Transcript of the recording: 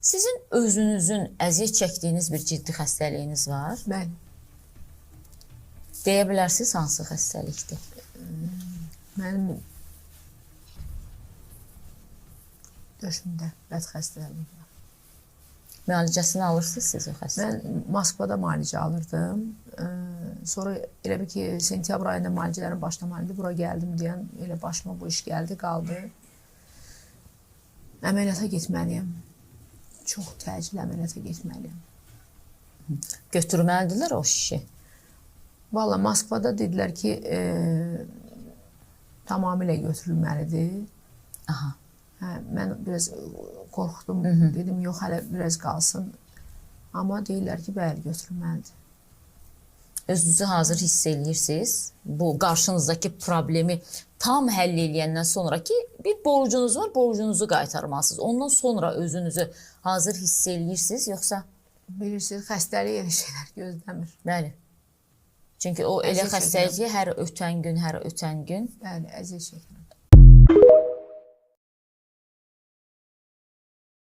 Sizin özünüzün əziyyət çəkdiyiniz bir ciddi xəstəliyiniz var? Bəli. Deyə bilərsiniz hansı xəstəlikdir? Mənim döşümdə bəd xəstəliyim var. Müalicəsini alırsınız siz o xəstəliyin? Mən Moskvada müalicə alırdım. Sonra elə bil ki, sentyabr ayında müalicələrim başlamalı idi. Bura gəldim deyən elə başıma bu iş gəldi, qaldı. Əməliyyata getməliyəm. Çox təcil əməliyyata getməliyəm. Götürməlidirlər o şişi. Valla Moskvada dedilər ki, tamamilə götürülməlidir. Aha. Hə, mən biraz qorxdum. Dedim, yox, hələ biraz qalsın. Amma deyirlər ki, bəli, götürülməlidir. Özünüzü hazır hiss eləyirsiniz. Bu qarşınızdakı problemi tam həll eləyəndən sonra ki, bir borcunuz var, borcunuzu qaytarmalısınız. Ondan sonra özünüzü hazır hiss eləyirsiniz, yoxsa? Bilirsiniz, xəstəlik elə şeylər gözləmir. Bəli. Çünki o elə Əziyyət xəstəlik ki, hər ötən gün, hər ötən gün Bəli, əziyyət çəkirəm.